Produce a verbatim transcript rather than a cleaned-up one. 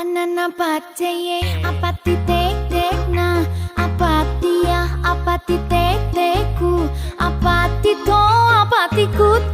A na na pat thei e, a pat ti tek tek na, a pat ti a, a pat ti tek tek u, a pat ti tho, a pat ti kut